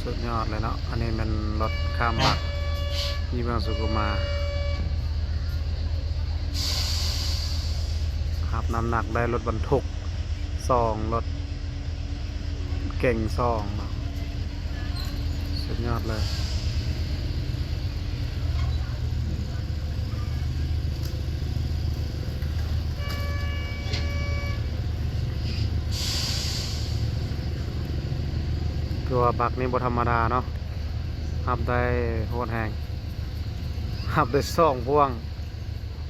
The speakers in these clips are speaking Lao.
ສຸດຍອດເລີຍເນາະ. ອັນນີ້ແມ່ນລົດຂ້າມບັກຢູ່ເມືອງສຸຂຸມາ ຮັບນ້ຳໜັກໄດ້ລົດບັນທຸກສອງ ລົດເກັງສອງເນາະ. ສຸດຍອດເລີຍ. ຄືວ່າບັກນີ້ບໍ່ທຳມະດາເນາະ, ຮັບໄດ້ໂຫດແຮງ, ຮັບໄດ້ສອງພວງ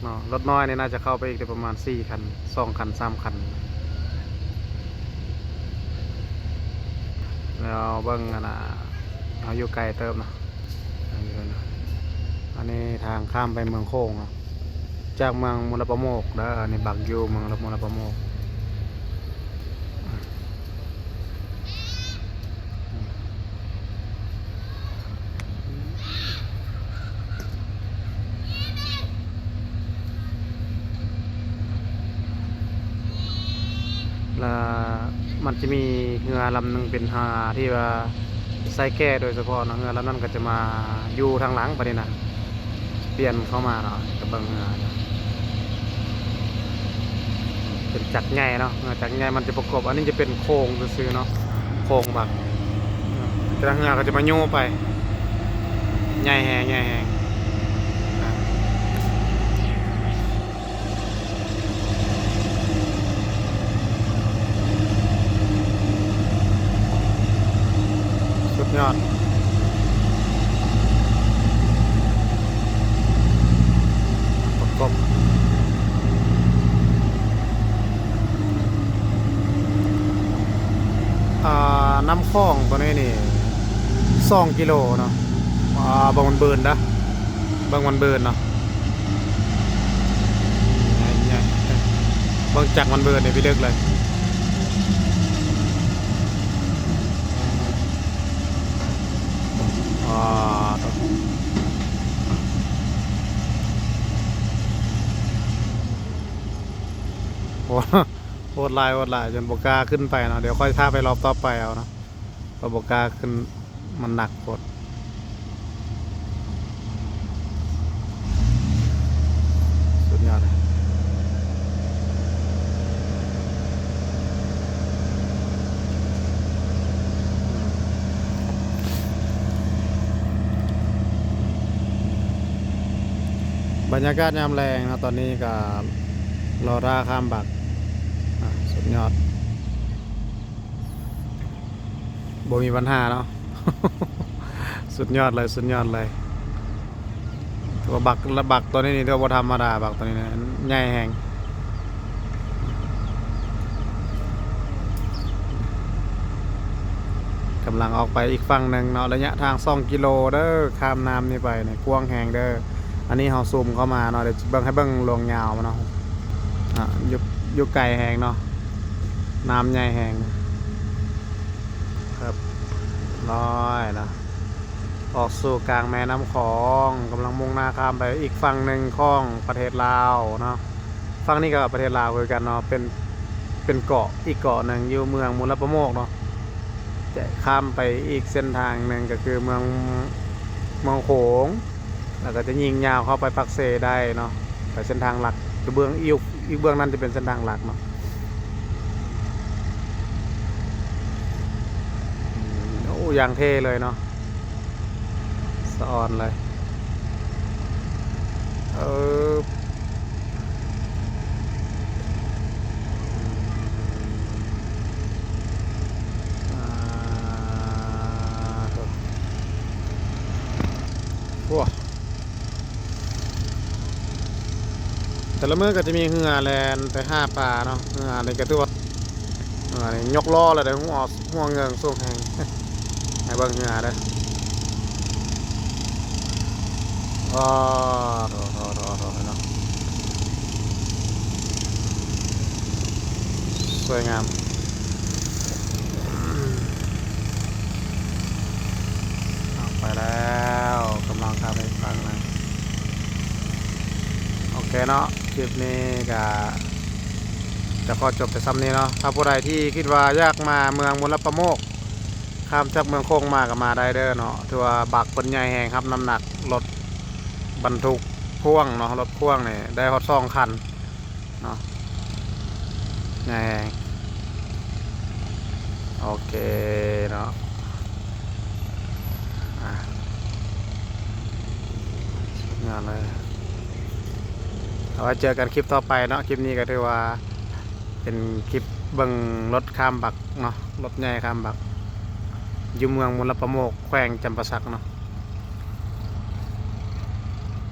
ເນາະ. ລົດນ້ອຍນີ້ໜ້າຈະເຂົ້າໄປອີກໄດ້ປະມານສີ່ຄັນ, ສອງຄັນ ສາມຄັນ. ແລ້ວເບິ່ງອັນນ່າ ເຮົາຢູ່ໄກເຕີບເນາະ. ອັນນີ້ທາງຂ້າມໄປເມືອງໂຂງເນາະ ຈາກເມືອງມຸລະປະໂມກເດີ. ອັນນີ້ບັກຢູ່ເມືອງມຸລະປະໂມກ. ລະມັນຈະມີເຮືອລຳໜຶ່ງເປັນເຮືອທີ່ວ່າໃຊ້ແກ່ໂດຍສະເພາະເນາະ, ເຮືອລຳນັ້ນກໍຈະມາຢູ່ທາງຫຼັງບາດນີ້ນະ, ປ່ຽນເຂົ້າມາເນາະ. ກໍເບິ່ງເຮືອເນາະ, ເປັນຈັກໃຫຍ່ເນາະ, ເຮືອຈັກໃຫຍ່ມັນຈະປະກອບ. ອັນນີ້ຈະເປັນໂຄງຊື່ໆເນາະ, ໂຄງບັກ. ແຕ່ລະເຮືອກໍຈະມາໂຍໄປ, ໃຫຍ່ແຮງ ໃຫຍ່ແຮງ. ສຸດຍອດ ປະກົບ. ອ່າ ນ້ຳຂອງຕົວນີ້ນີ້ສອງກິໂລເນາະ. ອ່າ ເບິ່ງມັນບືນເດີ້, ເບິ່ງມັນບືນເນາະ, ເບິ່ງຈັກມັນບືນນີ້ ພີ່ເລິກເລີຍ. ອ່າ ໂອ້ ໂຫດຫຼາຍ ໂຫດຫຼາຍ ຈົນບໍ່ກ້າຂຶ້ນໄປເນາະ. ດຽວຄ່ອຍຖ້າໄປລອບຕໍ່ໄປເອົາເນາະ, ກໍບໍ່ກ້າຂຶ້ນ, ມັນໜັກໂພດ. ສຸດຍອດເລີຍ. ບັນຍາກາດຍາມແລງເນາະ, ຕອນນີ້ກໍລໍຖ້າຂ້າມບັກ. ອ່າ ສຸດຍອດ, ບໍ່ມີບັນຫາເນາະ. ສຸດຍອດເລີຍ ສຸດຍອດເລີຍ. ຖືວ່າບັກ ບັກຕົວນີ້ນີ້ຖືວ່າບໍ່ທຳມະດາ, ບັກຕົວນີ້ນະ ໃຫຍ່ແຮງ. ກຳລັງອອກໄປອີກຝັ່ງໜຶ່ງເນາະ, ໄລຍະທາງສອງກິໂລເດີ, ຂ້າມນ້ຳນີ້ໄປນີ້ກວ້າງແຮງເດີ. ອັນນີ້ເຮົາຊູມເຂົ້າມາເນາະ, ດຽວຊິເບິ່ງ ໃຫ້ເບິ່ງລວງຍາວມັນເນາະ. ອ່າ ຢູ່ ຢູ່ໄກແຮງເນາະ, ນ້ຳໃຫຍ່ແຮງ. ຮຽບຮ້ອຍເນາະ, ອອກສູ່ກາງແມ່ນ້ຳຂອງ, ກຳລັງມຸ່ງໜ້າຂ້າມໄປອີກຝັ່ງໜຶ່ງຂອງປະເທດລາວເນາະ. ຝັ່ງນີ້ກໍປະເທດລາວຄືກັນເນາະ, ເປັນ ເປັນເກາະ ອີກເກາະໜຶ່ງຢູ່ເມືອງມຸລະປະໂມກເນາະ. ຈະຂ້າມໄປອີກເສັ້ນທາງໜຶ່ງກໍຄືເມືອງ ເມືອງໂຂງ. ແລ້ວກໍຈະຍິງຍາວເຂົ້າໄປປາກເຊໄດ້ເນາະ, ໄປເສັ້ນທາງຫຼັກ. ຢູ່ເບື້ອງ ຢູ່ ຢູ່ເບື້ອງນັ້ນຈະເປັນເສັ້ນທາງຫຼັກເນາະ. ໂອ້ ຢ່າງເທ່ເລີຍເນາະ, ສະອອນເລີຍ. ເອີ ອ່າ ໂອ້ ແຕ່ລະມື້ກໍຈະມີເຮືອແລ່ນໄປຫາປາເນາະ. ເຮືອນີ້ກໍຖືວ່າ ເຮືອນີ້ຍົກລໍ້ແລ້ວໄດ໋, ຫົວ ຫົວເຫງິງສູງແຮງ. ໃຫ້ເບິ່ງເຮືອເດີ. ອໍ ໂຖ ໂຖ ໂຖ ໂຖ ເນາະ, ສວຍງາມ. ອອກໄປແລ້ວ, ກຳລັງຂ້າມໄປຝັ່ງນະ. ໂອເຄເນາະ, ຄລິບນີ້ກະຈະຂໍຈົບແຕ່ຊ່ຳນີ້ເນາະ. ຖ້າຜູ້ໃດທີ່ຄິດວ່າຢາກມາເມືອງມຸລະປະໂມກ, ຂ້າມຈາກເມືອງໂຂງມາກໍມາໄດ້ເດີເນາະ. ຖືວ່າບັກເພິ່ນໃຫຍ່ແຮງ ຮັບນ້ຳໜັກລົດບັນທຸກພ່ວງເນາະ, ລົດພ່ວງນີ້ໄດ້ຮອດສອງຄັນເນາະ, ໃຫຍ່ແຮງ. ໂອເຄເນາະ ອ່າ ສຸດຍອດເລີຍ. ເອົາໄວ້ເຈີກັນຄລິບຕໍ່ໄປເນາະ. ຄລິບນີ້ກໍຖືວ່າເປັນຄລິບເບິ່ງລົດຂ້າມບັກເນາະ, ລົດໃຫຍ່ຂ້າມບັກ ຢູ່ເມືອງມຸລະປະໂມກ ແຂວງຈຳປາສັກເນາະ.